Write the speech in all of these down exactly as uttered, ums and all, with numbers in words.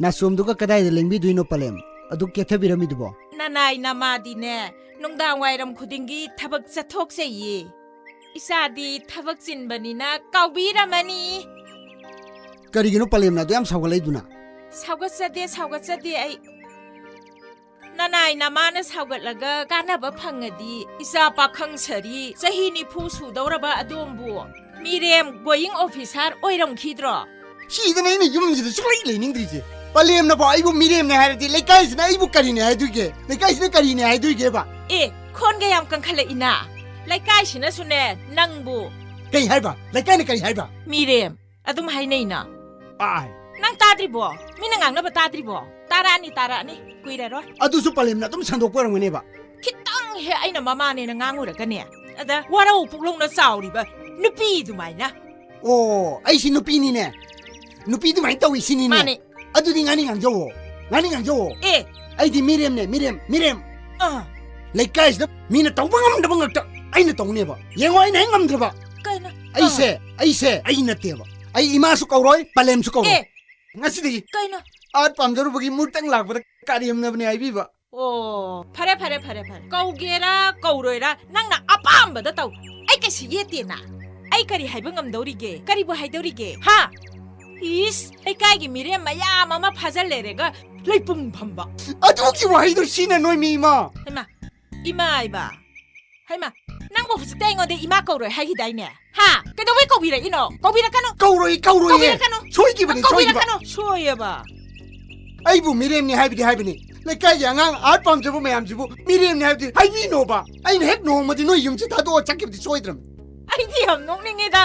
ꯅꯥꯆꯣꯝꯗꯨꯒ ꯀꯗꯥꯏꯗ ꯂꯦꯡꯕꯤꯗꯣꯏꯅꯣ ꯄꯂꯦꯝ? ꯑꯗꯨꯛ ꯀꯦꯊꯕꯤꯔꯝꯃꯤꯗꯨꯕꯣ? ꯅꯅꯥꯏ ꯅꯃꯥꯗꯤꯅꯦ, ꯅꯨꯡꯗꯥꯡ ꯋꯥꯏꯔꯝ ꯈꯨꯗꯤꯡꯒꯤ ꯊꯕꯛ ꯆꯠꯊꯣꯛꯆꯩꯌꯦ꯫ ꯏꯆꯥꯗꯤ ꯊꯕꯛ ꯆꯤꯟꯕꯅꯤꯅ ꯀꯥꯎꯕꯤꯔꯝꯃꯅꯤ꯫ ꯀꯔꯤꯒꯤꯅꯣ ꯄꯂꯦꯝꯅ ꯑꯗꯨ ꯌꯥꯝ ꯁꯥꯎꯒꯠꯂꯛꯏꯗꯨꯅ? ꯁꯥꯎꯒꯠꯆꯗꯦ, ꯁꯥꯎꯒꯠꯆꯗꯦ ꯑꯩ꯫ ꯅꯅꯥꯏ ꯅꯃꯥꯅ ꯁꯥꯎꯒꯠꯂꯒ ꯀꯥꯟꯅꯕ ꯐꯪꯉꯗꯤ, ꯏꯆꯥ ꯄꯥꯈꯪ ꯁꯥꯔꯤ ꯆꯍꯤ ꯅꯤꯐꯨ ꯁꯨꯗꯧꯔꯕ ꯑꯗꯣꯝꯕꯨ ꯃꯤꯔꯦꯝ going officer ꯑꯣꯏꯔꯝꯈꯤꯗ꯭ꯔꯣ? ꯁꯤꯗꯅ ꯑꯩꯅ ꯌꯨꯝꯁꯤꯗ ꯁꯨꯡꯂꯩ ꯂꯩꯅꯤꯡꯗ꯭ꯔꯤꯁꯦ꯫ ꯄꯂꯦꯝꯅꯐꯥꯎ ꯑꯩꯕꯨ ꯃꯤꯔꯦꯝꯅꯦ ꯍꯥꯏꯔꯗꯤ ꯂꯩꯀꯥꯏꯁꯤꯅ ꯑꯩꯕꯨ ꯀꯔꯤꯅꯦ ꯍꯥꯏꯗꯣꯏꯒꯦ? ꯂꯩꯀꯥꯏꯁꯤꯅ ꯀꯔꯤꯅꯦ ꯍꯥꯏꯗꯣꯏꯒꯦꯕ? ꯑꯦ, ꯈꯣꯟꯒ ꯌꯥꯝ ꯀꯟꯈꯠꯂꯛꯏꯅ꯫ ꯂꯩꯀꯥꯏꯁꯤꯅꯁꯨꯅꯦ ꯅꯪꯕꯨ꯫ ꯀꯩ ꯍꯥꯏꯕ? ꯂꯩꯀꯥꯏꯅ ꯀꯔꯤ ꯍꯥꯏꯕ? ꯃꯤꯔꯦꯝ ꯑꯗꯨꯝ ꯍꯥꯏꯅꯩꯅ꯫ ꯑꯥꯏ꯫ ꯅꯪ ꯇꯥꯗ꯭ꯔꯤꯕꯣ? ꯃꯤꯅ ꯉꯥꯡꯅꯕ ꯇꯥꯗ꯭ꯔꯤꯕꯣ? ꯇꯥꯔꯛꯑꯅꯤ, ꯇꯥꯔꯛꯑꯅꯤ꯫ ꯀꯨꯏꯔꯔꯣꯏ꯫ ꯑꯗꯨꯁꯨ ꯄꯂꯦꯝꯅ ꯑꯗꯨꯝ ꯁꯟꯗꯣꯛꯄ ꯑꯣꯏꯔꯝꯒꯅꯦꯕ꯫ ꯈꯤꯇꯪ ꯍꯦꯛ ꯑꯩꯅ ꯃꯃꯥꯅꯦꯅ ꯉꯥꯡꯉꯨꯔꯒꯅꯦ, ꯑꯗ ꯋꯥꯔꯧ ꯄꯨꯛꯂꯧꯅ ꯆꯥꯎꯔꯤꯕ ꯅꯨꯄꯤ ꯑꯗꯨꯃꯥꯏꯅ꯫ ꯑꯣ, ꯑꯩꯁꯤ ꯅꯨꯄꯤꯅꯤꯅꯦ꯫ ꯅꯨꯄꯤ ꯑꯗꯨꯃꯥꯏꯅ ꯇꯧꯏ ꯁꯤꯅꯤꯅꯦ꯫ ꯃꯥꯅꯦ꯫ ꯑꯗꯨꯗꯤ ꯉꯥꯅꯤ ꯉꯥꯡꯖꯧꯋꯣ꯫ ꯉꯥꯅꯤ ꯉꯥꯡꯖꯧꯋꯣ꯫ ꯑꯦ꯫ ꯑꯩꯗꯤ ꯃꯤꯔꯦꯝꯅꯦ, ꯃꯤꯔꯦꯝ, ꯃꯤꯔꯦꯝ꯫ ꯑꯥ꯫ ꯂꯩꯀꯥꯏꯁꯤꯗ ꯃꯤꯅ ꯇꯧꯕ ꯉꯝꯗꯕ ꯉꯥꯛꯇ ꯑꯩꯅ ꯇꯧꯅꯦꯕ꯫ ꯌꯦꯡꯉꯣ, ꯑꯩꯅ ꯍꯦꯛ ꯉꯝꯗ꯭ꯔꯕ꯫ ꯀꯩꯅꯣ? ꯑꯩꯁꯦ, ꯑꯥ꯫ ꯑꯩꯁꯦ, ꯑꯩ ꯅꯠꯇꯦꯕ꯫ ꯑꯩ ꯏꯃꯥꯁꯨ ꯀꯧꯔꯣꯏ, ꯄꯂꯦꯝꯁꯨ ꯀꯧꯔꯣꯏ꯫ ꯑꯦ꯫ ꯉꯁꯤꯗꯒꯤ ꯀꯩꯅꯣ? ꯑꯥꯔꯠ ꯄꯥꯝꯖꯔꯨꯕꯒꯤ ꯃꯨꯔꯇꯪ ꯂꯥꯛꯄꯗ ꯀꯥꯔꯦꯝꯅꯕꯅꯦ ꯍꯥꯏꯕꯤꯕ꯫ ꯑꯣ, ꯐꯔꯦ, ꯐꯔꯦ, ꯐꯔꯦ, ꯐꯔꯦ꯫ ꯀꯧꯒꯦꯔꯥ ꯀꯧꯔꯣꯏꯔꯥ ꯅꯪꯅ ꯑꯄꯥꯝꯕꯗ ꯇꯧ꯫ ꯑꯩ ꯀꯩꯁꯨ ꯌꯦꯠꯇꯦꯅ꯫ ꯑꯩ ꯀꯔꯤ ꯍꯥꯏꯕ ꯉꯝꯗꯧꯔꯤꯒꯦ? ꯀꯔꯤꯕꯨ ꯍꯥꯏꯗꯧꯔꯤꯒꯦ? ꯍꯥ? ꯏꯁ, ꯂꯩꯀꯥꯏꯒꯤ ꯃꯤꯔꯦꯝ ꯃꯌꯥꯝ ꯑꯃ ꯐꯥꯖꯤꯜ ꯂꯩꯔꯒ ꯂꯩꯄꯨꯡ ꯐꯝꯕ꯫ ꯑꯗꯨꯒꯤ ꯋꯥꯍꯩꯗꯣ ꯁꯤꯖꯤꯟꯅꯅꯣ ꯃꯤ ꯏꯃꯥ꯫ ꯍꯩꯃꯥ, ꯏꯃꯥ ꯍꯥꯏꯕ? ꯍꯩꯃꯥ, ꯅꯪꯕꯨ ꯍꯧꯖꯤꯛꯇ ꯑꯩꯉꯣꯟꯗ ꯏꯃꯥ ꯀꯧꯔꯣꯏ ꯍꯥꯏꯈꯤꯗꯥꯏꯅꯦ? ꯍꯥ? ꯀꯩꯗꯧꯕꯩ ꯀꯧꯕꯤꯔꯛꯏꯅꯣ? ꯀꯧꯕꯤꯔꯛꯀꯅꯨ꯫ ꯀꯧꯔꯣꯏ, ꯀꯧꯔꯣꯏꯌꯦ꯫ ꯀꯧꯕꯤꯔꯛꯀꯅꯨ꯫ ꯁꯣꯏꯈꯤꯕꯅꯦ, ꯁꯣꯏꯈꯤꯕ꯫ ꯀꯧꯕꯤꯔꯛꯀꯅꯨ꯫ ꯁꯣꯏꯌꯦꯕ꯫ ꯑꯩꯕꯨ ꯃꯤꯔꯦꯝꯅꯤ ꯍꯥꯏꯕꯗꯤ ꯍꯥꯏꯕꯅꯤ꯫ ꯂꯩꯀꯥꯏꯒꯤ ꯑꯉꯥꯡ ꯑꯥꯔꯠ ꯄꯥꯝꯖꯕ ꯃꯌꯥꯝꯁꯤꯕꯨ ꯃꯤꯔꯦꯝꯅꯤ ꯍꯥꯏꯕꯗꯤ ꯍꯥꯏꯕꯤꯅꯣꯕ꯫ ꯑꯩꯅ ꯍꯦꯛ ꯅꯣꯡꯃꯗꯤ ꯅꯣꯏ ꯌꯨꯝꯁꯤ ꯊꯥꯗꯣꯛꯑ ꯆꯠꯈꯤꯕꯗꯤ ꯁꯣꯏꯗ꯭ꯔꯕꯅꯤ꯫ ꯑꯩꯗꯤ ꯌꯥꯝ ꯅꯣꯛꯅꯤꯡꯉꯤꯗ꯫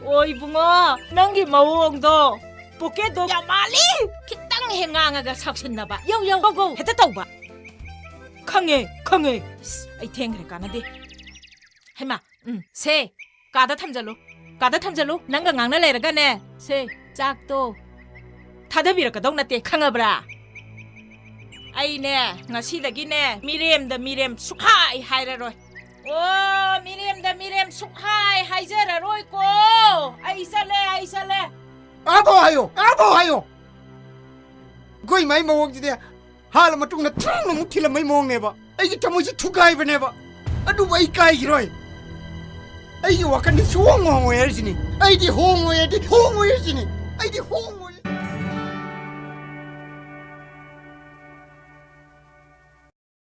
ꯑꯣ ꯏꯕꯨꯡꯉꯣ, ꯅꯪꯒꯤ ꯃꯑꯣꯡꯗꯣ ꯄꯣꯀꯦꯠꯇꯣ ꯌꯥꯝ ꯃꯥꯜꯂꯤ꯫ ꯈꯤꯇꯪ ꯍꯦꯛ ꯉꯥꯡꯉꯒ ꯁꯥꯎꯁꯤꯟꯅꯕ꯫ ꯌꯧ, ꯌꯧ, ꯒꯧ, ꯒꯧ꯫ ꯍꯦꯛꯇ ꯇꯧꯕ꯫ ꯈꯪꯉꯦ, ꯈꯪꯉꯦ꯫ ꯏꯁ, ꯑꯩ ꯊꯦꯡꯈ꯭ꯔꯦ, ꯀꯥꯟꯅꯗꯦ꯫ ꯍꯩꯃꯥ, ꯎꯝ, ꯁꯦ, ꯀꯥꯗ ꯊꯝꯖꯜꯂꯨ꯫ ꯀꯥꯗ ꯊꯝꯖꯜꯂꯨ꯫ ꯅꯪꯒ ꯉꯥꯡꯅ ꯂꯩꯔꯒꯅꯦ, ꯁꯦ, ꯆꯥꯛꯇꯣ ꯊꯥꯗꯕꯤꯔꯛꯀꯗꯧ ꯅꯠꯇꯦ, ꯈꯪꯉꯕ꯭ꯔꯥ? ꯑꯩꯅꯦ, ꯉꯁꯤꯗꯒꯤꯅꯦ, ꯃꯤꯔꯦꯝꯗ ꯃꯤꯔꯦꯝ ꯁꯨꯛꯍꯥꯏ ꯍꯥꯏꯔꯔꯣꯏ꯫ ꯑꯣ, ꯃꯤꯔꯦꯝꯗ ꯃꯤꯔꯦꯝ ꯁꯨꯛꯍꯥꯏ ꯍꯥꯏꯖꯔꯔꯣꯏꯀꯣ꯫ ꯑꯩ ꯆꯠꯂꯦ, ꯑꯩ ꯆꯠꯂꯦ꯫ ꯑꯥꯕꯧ ꯍꯥꯏꯌꯣ, ꯑꯥꯕꯧ ꯍꯥꯏꯌꯣ꯫ ꯑꯩꯈꯣꯏ ꯏꯃꯥꯒꯤ ꯃꯑꯣꯡꯁꯤꯗꯤ ꯍꯥꯜꯂ ꯃꯇꯨꯡꯗ ꯊꯨꯅ ꯑꯃꯨꯛ ꯊꯤꯜꯂꯝꯕꯩ ꯃꯑꯣꯡꯅꯦꯕ꯫ ꯑꯩꯒꯤ ꯊꯃꯣꯏꯁꯦ ꯊꯨꯒꯥꯏꯕꯅꯦꯕ꯫ ꯑꯗꯨꯕꯨ ꯑꯩ ꯀꯥꯏꯈꯤꯔꯣꯏ꯫ ꯑꯩꯒꯤ ꯋꯥꯈꯜꯗꯤ ꯁꯨꯍꯣꯡ ꯍꯣꯡꯉꯣꯏ ꯍꯥꯏꯔꯤꯁꯤꯅꯤ꯫ ꯑꯩꯗꯤ ꯍꯣꯡꯉꯣꯏ ꯍꯥꯏꯗꯤ ꯍꯣꯡꯉꯣꯏ ꯍꯥꯏꯔꯤꯁꯤꯅꯤ꯫ ꯑꯩꯗꯤ ꯍꯣꯡꯉꯣꯏ꯫